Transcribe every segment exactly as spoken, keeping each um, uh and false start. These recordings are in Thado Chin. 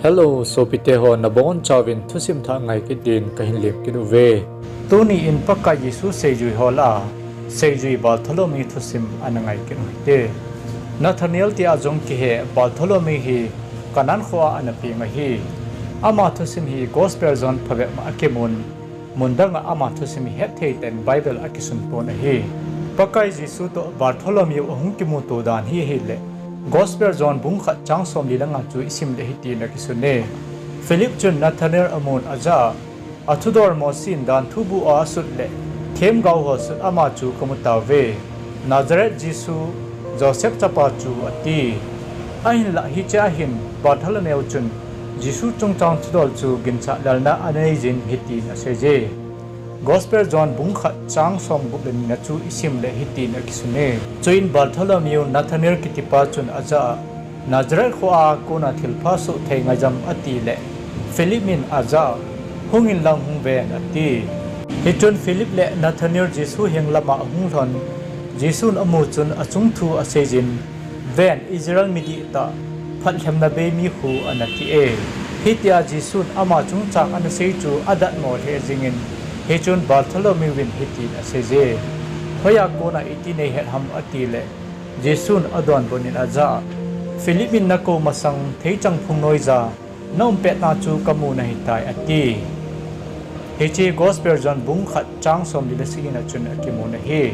Hello, sopite ho, nabonchauvin thusim thah ngai kit din kahin lem kit uve. Tuni in Pakai Jesu seijui ho lah a, seijui Bartholomew thusim ana ngai kit u hite. Nathanael tia jong kihe Bartholomew hi Canaan kho a ana peng ahi. Ama thusim hi Gospel John phabep a akimun, mun dang a ama thusim hi hetthei tah in Bible a kisun pon ahi. Pakai Jesu toh Bartholomew ahung kimuto dan hi ahileh, Gospel John bung khat chang somli le nga chu isim leh hitin akisun e. Philip chun Nathanael amun ajah a, athudol Mosi in dan thubuh a asut leh themgao ho sut ama chu kamu tauve. Nazareth Jesu, Joseph chapa chu, ati. Ahinlah hichea hin Bartholomew chun Jesu chungchang thudol chu ginchat lelna anei jin hitin aseije. Gospel John bung khat chang somgup le ni na chu isim leh hitin akisun e. Chuin Bartholomew, Nathanael kitipa chun ajah a, Nazareth kho a kona thilpha soh thei ngaijam, atileh, Philip in ajah a, hungin lang hung ven, ati. Hichun Philip le Nathanael Jesu heng lama ahung lhon, Jesun amu chun achung thu aseijin, ven, Israel midihtah, phatlhemna bei mi khu, ana ti e. Hitia Jesun ama chungchang ana sei chu adatmo lheh jingin, hichun Bartholomew in hitin aseije, hoiya kona iti neihet ham, atileh, Jesun adonbut in ajah a, Philip in nakou masang theichang phung noija naum petna chu kamu nahitai, ati. Hiche Gospel John bung khat chang somli le sagi na chun akimun ahi.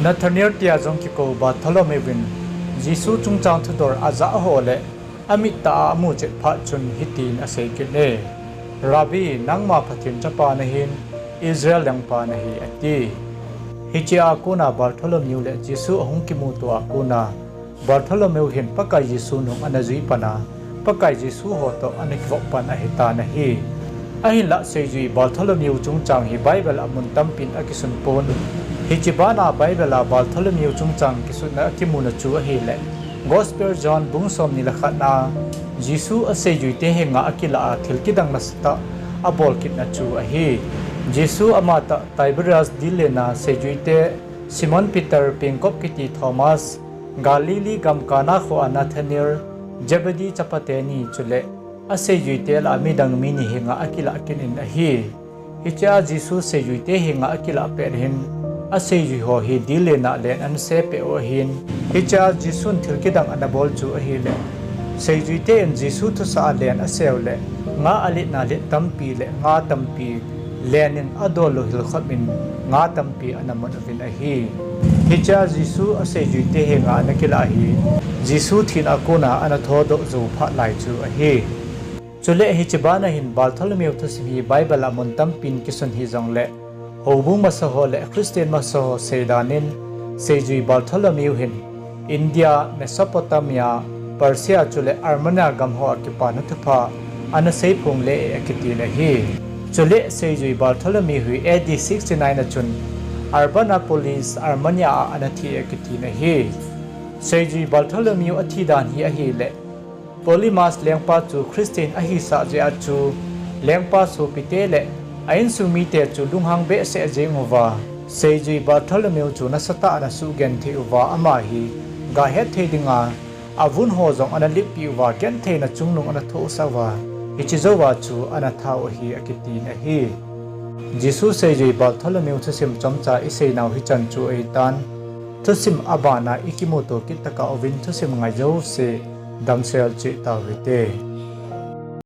Nathanael tia jong kikou Bartholomew in Jesu chungchang thudol ajah ho leh amit tah a amu chet phat chun hitin asei kit e, Rabbi, nangma Pathen chapa nahin, Israel lengpa nahi, ati. Hichea kona Bartholomew le Jesu ahung kimuto a kona, Bartholomew hin Pakai Jesu nung ana jui pan a, Pakai Jesu ho toh ana kivop pan ahitan ahi. Ahinlah seijui Bartholomew chungchang hi Bible a mun tampin akisun pon. Hiche bana Bible a Bartholomew chungchang kisutna akimuna chu ahileh, Gospel John bung somni le khat na, Jesu aseijuite henga akilah a thil kidang nasatah abol kitna chu ahi. Jesu amatah Tiberias dil lena seijuite, Simon Peter, pengkop kiti Thomas, Galilee gam Cana kho a Nathanael, Zebedee chapate ni chule aseijuite lah a midang mi ni henga akilah kit in ahi. Hichea Jesu seijuite henga akilah pet hin, aseijui ho hi dil lena len ana sepeh u ahin. Hichea Jesun thil kidang ana bol chu ahileh, seijuite in Jesu thusah a len aseu leh, nga aletna let tampi leh nga tampi len in adol u hilkhop in nga tampi ana mun uvin ahi. Hichea Jesu aseijuite henga ana kilah hi, Jesu thina kona ana thodoh jou phat lai chu ahi. Chule hiche bana hin Bartholomew thusim hi Bible a mun tampin kisun hijongleh, houbung masa ho le Christian masa ho seidan in, seijui Bartholomew hin India, Mesopotamia, Persia chule Armenia gam ho a kipana thupha ana seiphong le e akitin ahi. Chule seijui Bartholomew hi A D sixty-nine a chun Albanapolis, Armenia a ana thi e akitin ahi. Seijui Bartholomew athi dan hi ahileh, Ptolemais lengpa chu Christian ahisah jeh a chu, lengpa sopite le a insung mite chu lunghang behseh jeng uva, seijui Bartholomew chu nasatah a ana suhgenthei uva, ama hi gahet thei dinga avun ho jong ana lippeh uva, gentheina chungnung ana thohsah uva, hiche jouva chu ana that u ahi akitin ahi. Jesu seijui Bartholomew thusim chomcha iseinau hichan chu ahitan. Thusim abana ikimuto kit tokah uvin thusim ngai jouse damsel cheh tau hite.